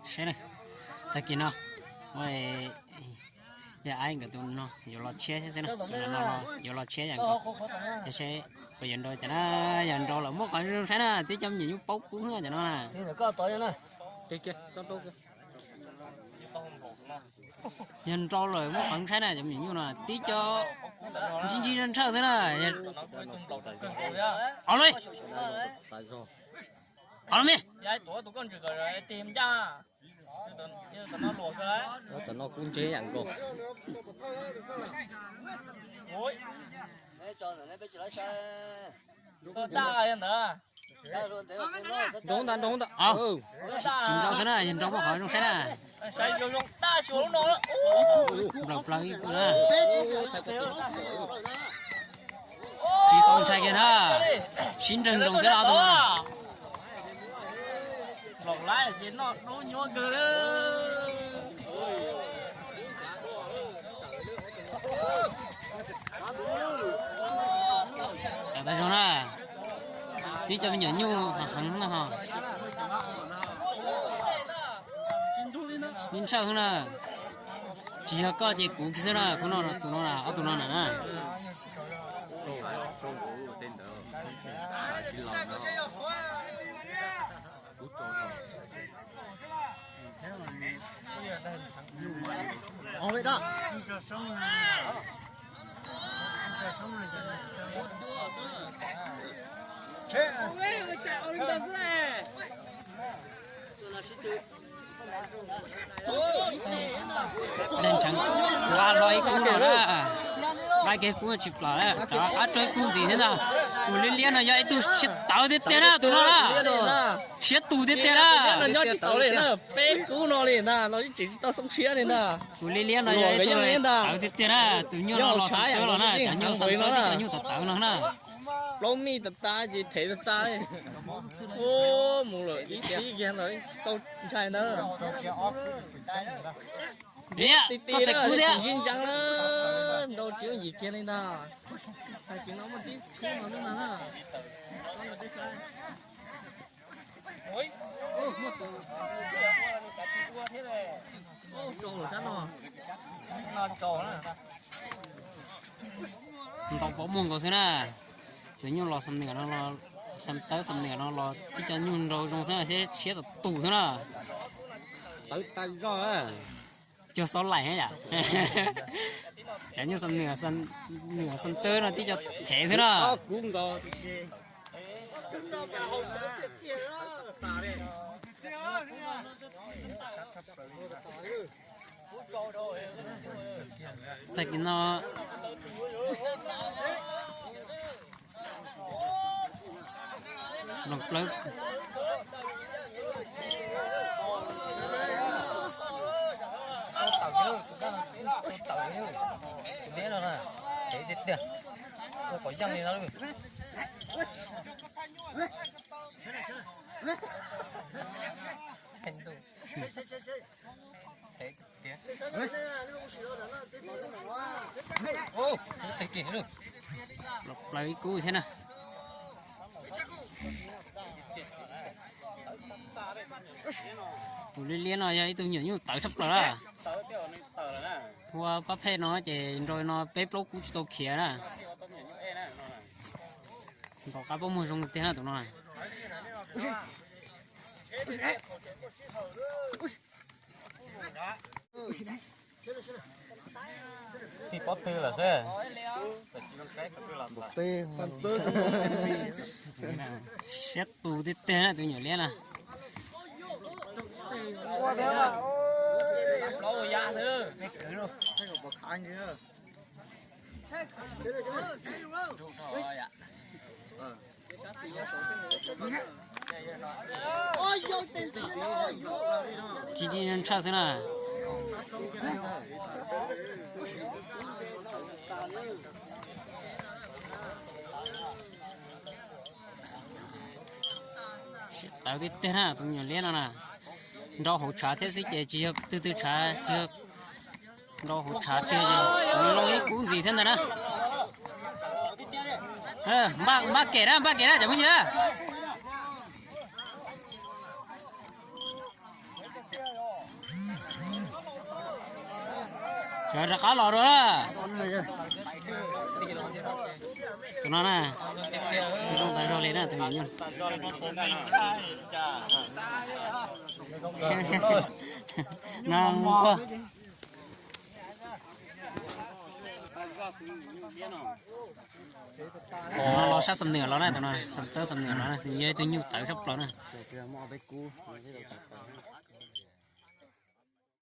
Saib na, tag kis no, yog Aib nkawd tus no yuav los tshiab xwb na, tus no yuav los tshiab yam nkaus. Ces saib puas yuav nrau cov na, yog nrau lawm muab qhov zoo saib na, tib cov me nyuam nyuj paub kub cov no na. Yog nrau lawm muab qhov zoo saib na, cov me nyuam nyuj no tib cov ntsib ntsib ntshaw xwb na. Os los, os los me. Cov no kub ntseb yam nkaus. Nrau ntag, nrau ntag. Tsis nrau xwb na, yog nrau muab qhov zoo saib na. Nplaws plaws ib kub na. Tsis tau ntshai kiag na. Sib nrawg nroos xwb no tus no. Tau zoo na, tib cov me nyuam nyuj heev na ho. Ib ntshaw xwb na, tsis yog koj ces kuv xwb na, kuv no tus no na, ob tug no na na. Leej Rheev, kuv a lo ib kub no na, qaib kiag kub tsis plam, rov qab rau ib kub ntxiv thiab ntag. Tus liab liab no yog ib tug siab tawv tiag tiag na tus no na, siab tus tiag tiag na. Peb kub no li ntag, los tseem tsis tau xoob siab li ntag. Tus liab liab no yog ib tug tawv tiag tiag na, tus nyuj no los xeem tawv los na, cov nyuj xeem tawv, cov nyuj tawv tawv no na. Plaub mij tas tas ces thev tas tas li. Mus lawm ib tib kiag ntawd tau ntshai ntawd. Koj txais kub thiab. Ntsib ntseeb na, nrau tsis yooj yim kiag li ntag. Hais tseem no muaj tib khub no xwb no na. Ntaus pov muag nkaus xwb na. Tus nyuj los xam nws no, xam tawv xam nws no los tib co nyuj nrau zoo xwb thiab siab tus tus xwb na. Tawv tag zog. Cuag xaub laim yam. Cov nyuj xam nws, nws xam tawv no tib co thev xwb na. Tag kis no los plawv. Tus liab no na, thev tiag tiag, ua qhov yeej li no. Los plawv ib kub thiab na. Tus liab liab no yog ib tug nyuam nyuj tawv tshaj plaws na. Ua pab phem no ces nrau no peb plaub kub tsis tau khiav na. Ntaus qab pab muag zoo tiag na tus no. Tsis pob tw lawm xwb. Siab tus tiag tiag na tus nyuam liab na. Tsis dib ntshaw xwb na. Siab tawv tiag tiag na tus nyuam liab no na. Nrau hauv tshav thiab xwb ces tsis yog twg twg tshav, tsis yog nrau hauv tshav tiag ces loo ib kub ntxiv thiab ntag na. Npaj kem na, npaj kem na cov phooj ywg na. Rov qab los dua. Tus no na, zoo tas zog li na tus me nyuam. No, no los sab xam nws los na, tus no xam tawb xam nws los na, yog ib tug nyuj tawv sab plaws na.